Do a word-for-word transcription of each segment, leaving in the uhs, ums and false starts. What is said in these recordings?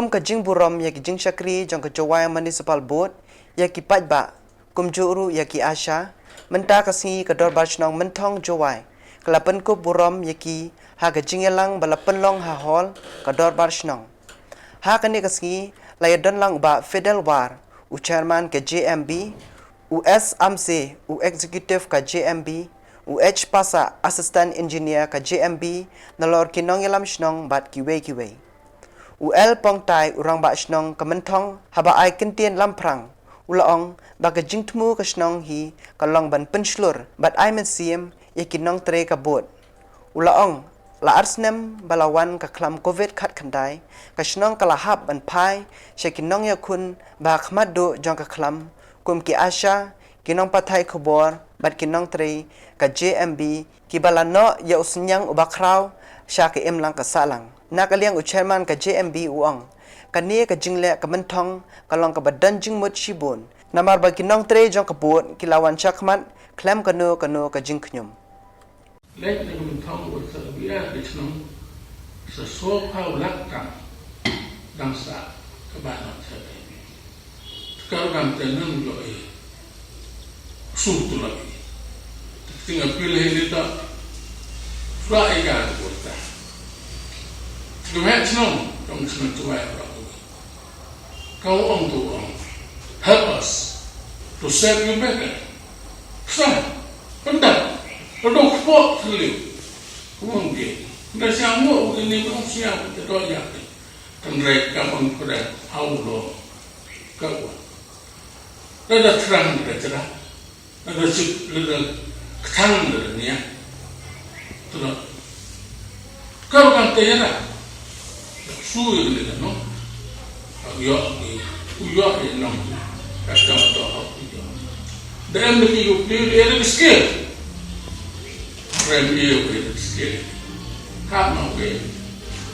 Kum ka jingburom ïa ki jingshakri jong ka Jowai Municipal Board, ïa ki paidbah, kumjuh ruh ïa ki ASHA, mynta ka sngi ka Dorbar Shnong Mynthong Jowai ka la pynkup burom ïa ki ha ka jingïalang ba la pynlong ha hall ka Dorbar Shnong. Ha kane ka sngi la ïadon lang u Bah Fidel War, u Chairman ka J M B, u S Amse, u Executive ka J M B, u H Pasa, Assistant Engineer ka J M B, nalor ki nongïalam shnong bad kiwei kiwei. U L Pongtai, u Rangbah Shnong ka Mynthong, haba ai kyntien lamphrang, u la ong ba ka jingthmu ka shnong hi ka long ban pynshlur bad ai mynsiem ïa ki nongtrei ka board. U la ong, la ar snem ba la wan ka khlam Covid khatkhyndai, ka shnong ka la hap ban phai sha ki nongïakhun ba ha khmat duh jong ka khlam, kum ki ASHA, ki nongpathai khubor bad ki nongtrei ka J M B, kiba la noh ïa u synñiang uba khraw sha ka imlang ka sahlang. Na ka liang u Chairman ka J M B u ong, kane ka jingleh ka Mynthong ka long kaba don jingmut shibun, namar ba ki nongtrei jong ka board ki la wan shakhmat khlem kano kano ka jingkhñium. Leit na ka Mynthong wat sa bia di chnong sa sopha u lak tang dang sa ka ba nang sa dei. Tkar dang te nang lo e su tu lo e. Ting apil he ni ta. Fra e ga ko ta. Tkar he chnong dong chnong tu ai ra ko. Ka ong tu ong, "Help us to serve you better." Sa, pyndap, ka dok kpok thylliw. Kumon ke, da siang mo u ini mo siang te do ya ke. Kan rek ka ong pada hau lo. Ka wa. Da da terang da cerah. Lada sik, lada ktang, lada nia. Tuna. Kau kan tayara. Sui lada no. Aku yo ni. Ku yo ni no. Kata to aku yo. Dan lagi ku pilih ada skill. Rem dia ku ada skill. Hak mau ke.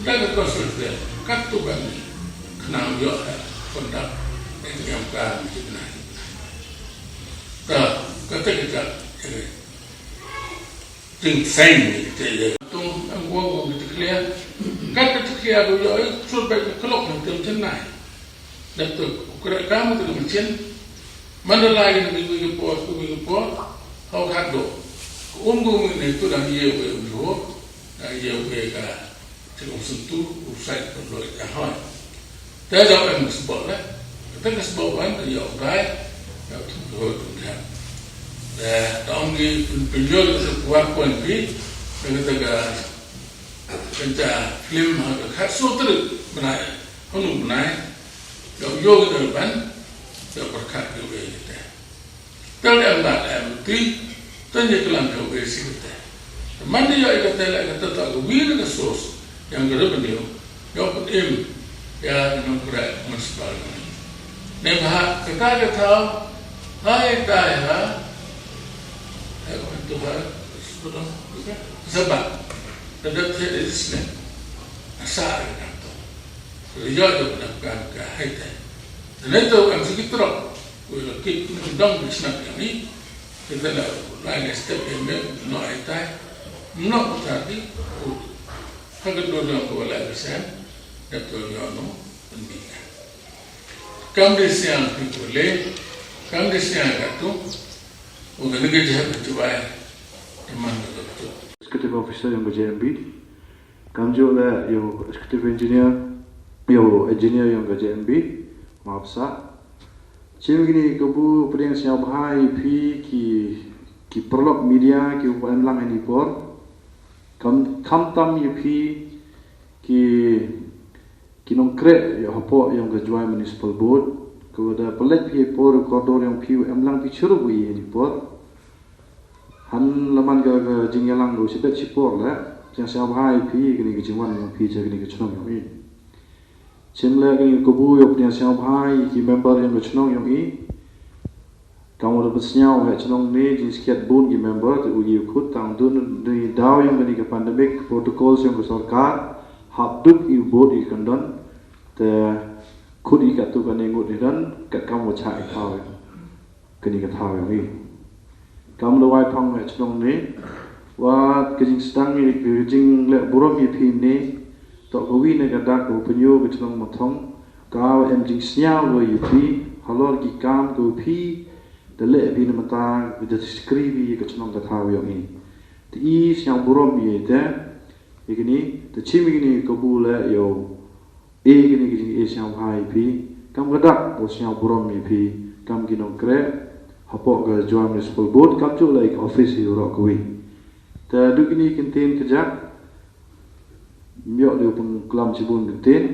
Dan ke konsul dia. Kat tu kan ni. Kenang yo. Kontak. Yang kan kita. Ka, kata kita, eh, ting seng kita, eh. Tung, ang gua, gua kita clear. Kata kita clear dulu, eh, suruh baik ke kelok, nanti macam nai. Dan tu, aku kira kamu tu macam, mana lagi nak minggu ke por, aku minggu por, kau kat do. Unggu minggu ni tu dah ye, ye, dah ye, ka. Te kum sngewthuh u Said Pynloi ka hoi. Te da em sbok le. Te ka sbok wan te ïoh bai. Ïoh tu ko tu ka. Te da ong ki pyn pynjol te kuat pon pi. Te ka te ka pynta film ha ka khat so tre bnai. Hanu bnai. Ïoh ïoh te ban. Ïoh perkat ïoh te. Te leh em lad em ti, te ngi klam ka wei si kate. Te man di ïoh ïa kate leh kate, te ka wi na ka source ïa ka revenue, ïoh put im ïa ka nongkreh municipal. Ne bha kata ka thaw, hai tai ha, hai ko tu ha, sebab, sebab, te dep te di sne, asa ïa ka to. Te ïoh ïa ka dap ka, ka hai tai. Te ne to em si ki trok. Ku la kit ni dong ni snak yang ni. Kita la lai ni step yang ni, no ai tai. No ku tadi. Ku. Ka ka do dong ku la ka sen. Dap to yo no. Pynbina. Kam de siang ki ku le. Kam de siang ka tu. Ku ka ni ka jahap ka tu ai. Teman ka tu. Executive Officer yang ka J M B. Kamjuh leh ïa u executive engineer, ïa u engineer ïa ka J M B, map sa. Chim kine ki kabu pdiang sngewbha ïa phi ki, ki paralok media kiba em lang ha kine ki por. Kham, khamtam ïa phi ki, ki nongkreh ïa hapoh ïa ka Jowai Municipal Board. Kaba da pynleit phi ïa por kordor ïa phi em lang phi chirup ïa kine ki por. Han la man ka, ka jingïalang ruh shibit shipor leh, pdiang sngewbha ïa phi kane ka jingwan jong phi sha kane ka chnong jong i. Chim leh kane ka kabu ïa pdiang sngewbha ïa ki member jong ka chnong jong i. Kam u da pynsngew ha chnong ne jingskhiat bun ki member te u ïa khut tang dun ne daw jong kane ka pandemic protocol jong ka sorkar hap duk i bud i kyndon te khut i katto katne ngut i don kat kam u chah i thaw. Kane ka thaw ïa ngi. Kam da wai phong ïa chnong ne, wat ka jingsdang ïa ka jingleh burom ïa phi ne, to ka wi ne ka dak ka pynïo ka chnong Mynthong, Ka em jingsngew ïa phi halor ki kam ko phi da leh phi na mata, phi da shakri phi ka chnong ka thaw ïong i. Te i sngewburom ïa te ïa kini, te chim ïa kini ka bu leh ïa u. E kini ki jing e sngewbha ïa phi, kam ka dak u sngewburom ïa phi, kam ki nongkreh hapoh ka Jowai Municipal Board, kam ju leh ka office hi u rok ka wi. Te du kini ki ktien ka jak, ym ïoh de u pynkhlam shibun ki ktien.